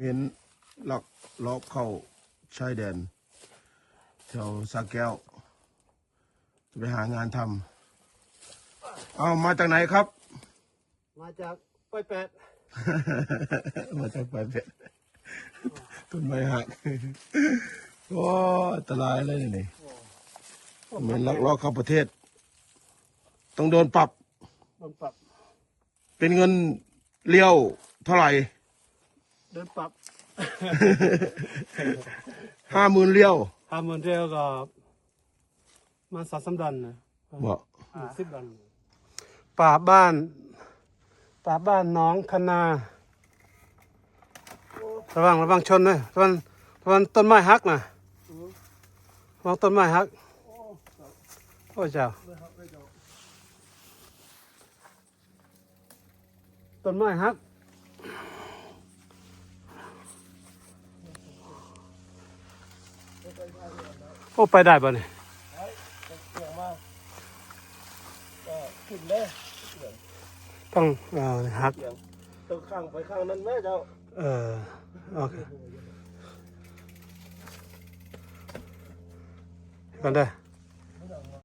ເຫັນລັກລອບເຂົ້າຊາຍແດນ ແຖວສະແກ້ວ ຈະໄປຫາງານທຳ. ເອົາ ມາຈາກໃນຄັບ? ມາຈາກປາຍແປດ. ມາຈາກປາຍແປດ. ຕົ້ນໄມ້ຫັກ. ໂອ້ ອັນຕະລາຍເລີຍນີ້. ໂອ້ ແມ່ນລັກລອບເຂົ້າປະເທດ ຕ້ອງໂດນປັບ. ໂດນປັບ. ເປັນເງິນລຽວເທົ່າໃດ? ໂດນປັບ ຫ້າໝື່ນລຽວ. ຫ້າໝື່ນລຽວກໍປະມານສອງສາມດອນນະ. ບໍ່ ສິບດອນ. ປ່າບ້ານ ປ່າບ້ານໜອງຄະນາ. ລະວັງ ລະວັງຊົນເດີ ລະວັງ ລະວັງຕົ້ນໄມ້ຫັກນະ. ອື ລະວັງຕົ້ນໄມ້ຫັກ. ໂອ້ ໂອ້ເຈົ້າ ຕົ້ນໄມ້ຫັກ. ໂອ້ ໄປໄດ້ບໍ່ນີ້? ໄດ້ ເຄື່ອງມາ ກໍຂຶ້ນເດ້. ຕ້ອງ ເອີ ຫັກ ຕ້ອງຂ້າງໄປຂ້າງນັ້ນແມ່ເຈົ້າ. ເອີ ໂອເຄ ກ່ອນເດີ.